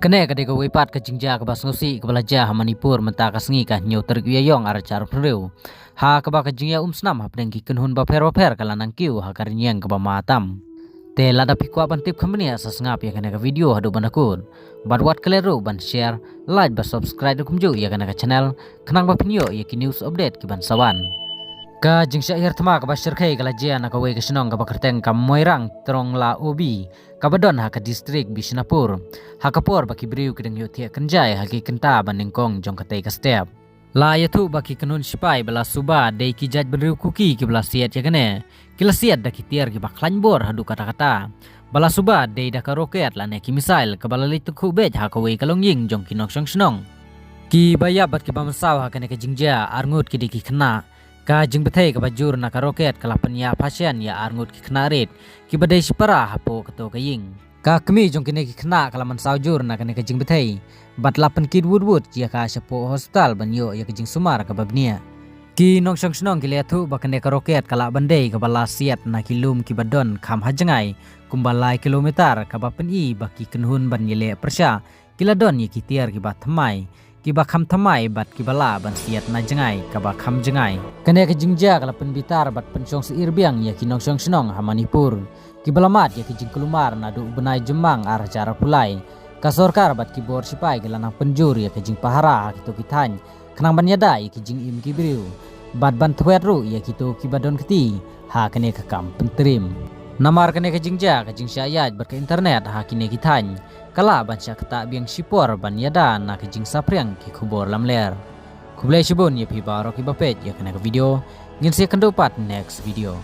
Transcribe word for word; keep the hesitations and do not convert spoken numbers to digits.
Kane ka dei kawei pat ka jingjia kaba sngewsih kaba la jia ha Manipur mynta ka sngi ka hynñiew tarik u Ïaïong arhajar arphew hynriew, ha kaba ka jingïaumsnam hapdeng ki kynhun bapher bapher ka la nang kiew ha ka rynïeng kaba ma tam. Te lada phi kwah ban tip kham bniah, sa sngap ïa kane ka video haduh ban da kut, bad wat klet ruh ban share, like bad subscribe ruh kumjuh ïa kane ka channel, khnang ba phin ïoh ïa ki news update kiban sa wan. Ka jingshah hiar thma kaba shyrkhei ka la jia na kawei ka shnong kaba kyrteng ka Moirang Trongla Obi, kaba don ha ka district Bishnapur, ha ka por ba ki briew ki dang ïohthiah kynjai ha ki kynta ba nyngkong jong katei ka step. La ïathuh ba ki kynhun sipai ba la suba dei ki jaitbynriew Kuki kiba la siat ïa kane, ki la siat da ki tiar kiba khlaiñ bor haduh katta katta. Ba la suba dei da ka rocket lane ki missile kaba la leit tyngkhuh beit ha kawei ka longïing jong ki nongshong shnong. Kiba ïap bad kiba mynsaw ha kane ka jingjia arngut ki dei ki khynnah. Ka jingbthei kaba jur na ka rocket ka la pynïap phashian ïa arngut ki khynnah rit kiba dei shipara hapoh kato ka ïing. Ka kmie jong kine ki khynnah ka la mynsaw jur na kane ka jingbthei, bad la pynkit wut wut ïa ka shapoh hospital ban ïoh ïa ka jingsumar kaba bniah. Ki nongshong shnong ki la ïathuh ba kane ka rocket ka lah ban dei kaba la siat na ki lum kiba don kham ha jngai kumba lai kilometer, kaba pyni ba ki kynhun ban ïaleh pyrshah ki la don ïa ki tiar kiba thymmai, kiba kham thymmai bad kiba lah ban siat na jngai kaba kham jngai. Kane ka jingjia ka la pynbitar bad pynshong syier biang ïa ki nongshong shnong ha Manipur, kiba la mad ïa ki jingkulmar naduh u bnai Jymmang arhajar arphew lai. Ka sorkar bad ki bor sipai ki la nang pynjur ïa ka jingpahara ha kito ki thaiñ, khnang ban ïada ïa ki jingim ki briew, bad ban thwet ruh ïa kito kiba don kti ha kane ka kam pyntriem. Namar kane ka jingjia, ka jingshah ïaid bad ka internet ha kine ki thaiñ ka lah ban shah ktah biang shipor ban ïada na ka jingsaphriang ki khubor lamler. Khublei shibun ïa phi baroh kiba peit ïa kane ka video. Ngin sa ïakynduh pat next video.